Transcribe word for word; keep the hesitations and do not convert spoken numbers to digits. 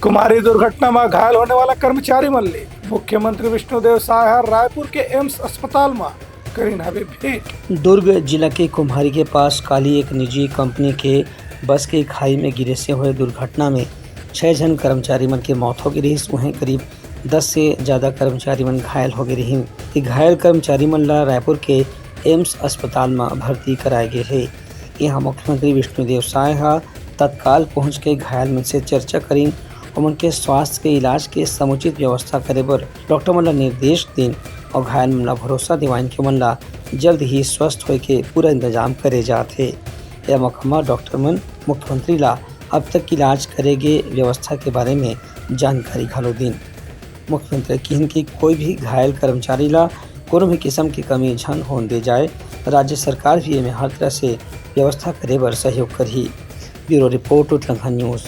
कुम्हारी दुर्घटना म घायल होने वाला कर्मचारी मन ले मुख्यमंत्री विष्णुदेव साय ह रायपुर के एम्स अस्पताल म करिन हवे भेंट। दुर्ग जिला के कुम्हारी के पास काली एक निजी कंपनी के बस के खाई में गिरे से होए दुर्घटना में छह झन कर्मचारी मन के मौत हो गे रिहिस। उहें करीब दस से ज्यादा कर्मचारी मन घायल हो गे रिहिन। ये घायल कर्मचारी मन ला रायपुर के एम्स अस्पताल म भर्ती कराए गे हे। यहाँ मुख्यमंत्री विष्णुदेव साय ह तत्काल पहुंच के घायल मन से चर्चा करिन, ओमन के स्वास्थ्य के इलाज के समुचित व्यवस्था करे बर डॉक्टर मन ला निर्देश दिन और घायल मन ला भरोसा दिवाइन के ओमन ला जल्द ही स्वस्थ होए के पूरा इंतजाम करे जात हे। यह मौका म डॉक्टर मन मुख्यमंत्री ला अब तक इलाज करे गे व्यवस्था के बारे में जानकारी घलो दिन। मुख्यमंत्री किहिन कि कोई भी घायल कर्मचारी ला कोनो भी किस्म के कमी झन होन दे जाए। राज्य सरकार भी एमे हर तरह से व्यवस्था करे बर सहयोग करही। Bureau report, Uttarakhand news.